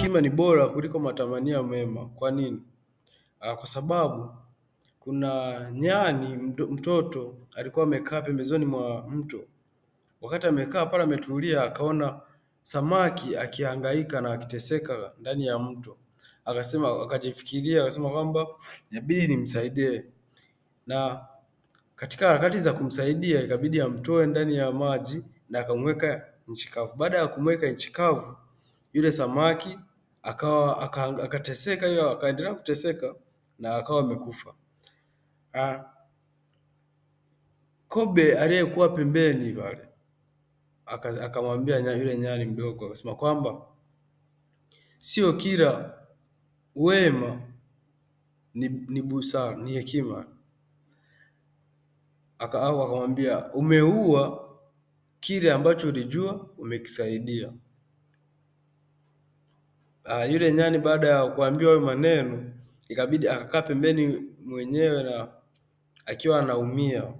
Hekima ni bora kuliko matamanio mema. Kwa nini? Kwa sababu kuna nyani mtoto alikuwa amekaa pembezoni mwa mto. Wakati amekaa pale ametulia, akaona samaki akihangaika na akiteseka ndani ya mto. Akasema, akajifikiria, akasema kwamba inabidi nimsaidie. Na katika harakati za kumsaidia ikabidi amtoe ndani ya maji na akamweka nchi kavu. Baada ya kumweka nchi kavu, yule samaki akawa akateseka, hiyo akaendelea kuteseka na akawa amekufa. Kobe aliyekuwa pembeni pale akamwambia yule nyani mdogo, akasema kwamba sio kila wema ni busara, ni hekima. Au akamwambia umeua kile ambacho ulijua umekisaidia. Yule nyani baada ya kuambiwa hayo maneno ikabidi akakaa pembeni mwenyewe na akiwa anaumia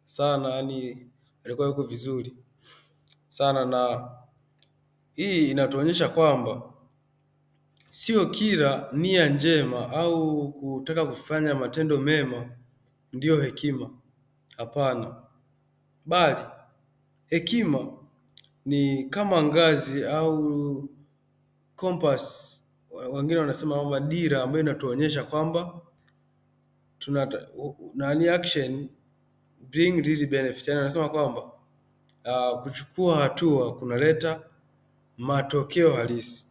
sana, yani alikuwa yuko vizuri sana. Na hii inatuonyesha kwamba sio kila nia njema au kutaka kufanya matendo mema ndiyo hekima. Hapana, bali hekima ni kama ngazi au compass, wengine wanasema kwamba dira ambayo inatuonyesha kwamba tuna nani action bring real benefit. Yani anasema kwamba kuchukua hatua kunaleta matokeo halisi.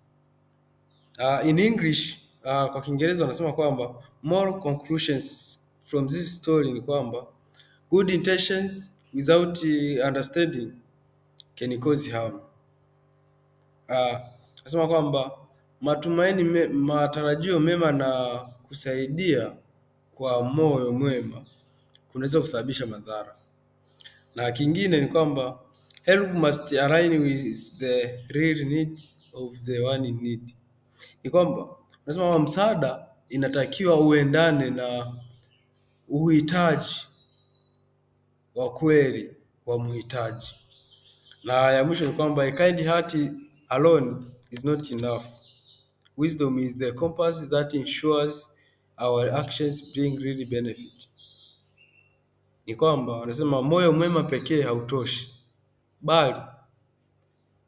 In English, kwa Kiingereza wanasema kwamba moral conclusions from this story ni kwamba good intentions without understanding can cause harm. Nasema kwamba matumaini matarajio mema na kusaidia kwa moyo mwema kunaweza kusababisha madhara. Na kingine ni kwamba help must align with the real needs of the one in need. Ni kwamba unasema kwamba msaada inatakiwa uendane na uhitaji wa kweli wa muhitaji. Na ya mwisho ni kwamba a kind heart alone is not enough. Wisdom is the compass that ensures our actions bring real benefit. Ni kwamba wanasema moyo mwema pekee hautoshi, bali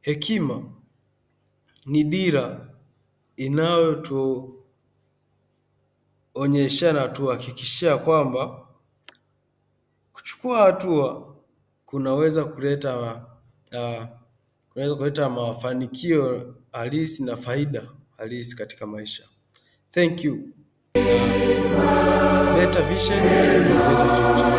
hekima ni dira inayotuonyesha na tuhakikishia kwamba kuchukua hatua kunaweza kuleta mafanikio halisi na faida halisi katika maisha. Thank you. Better vision, better future.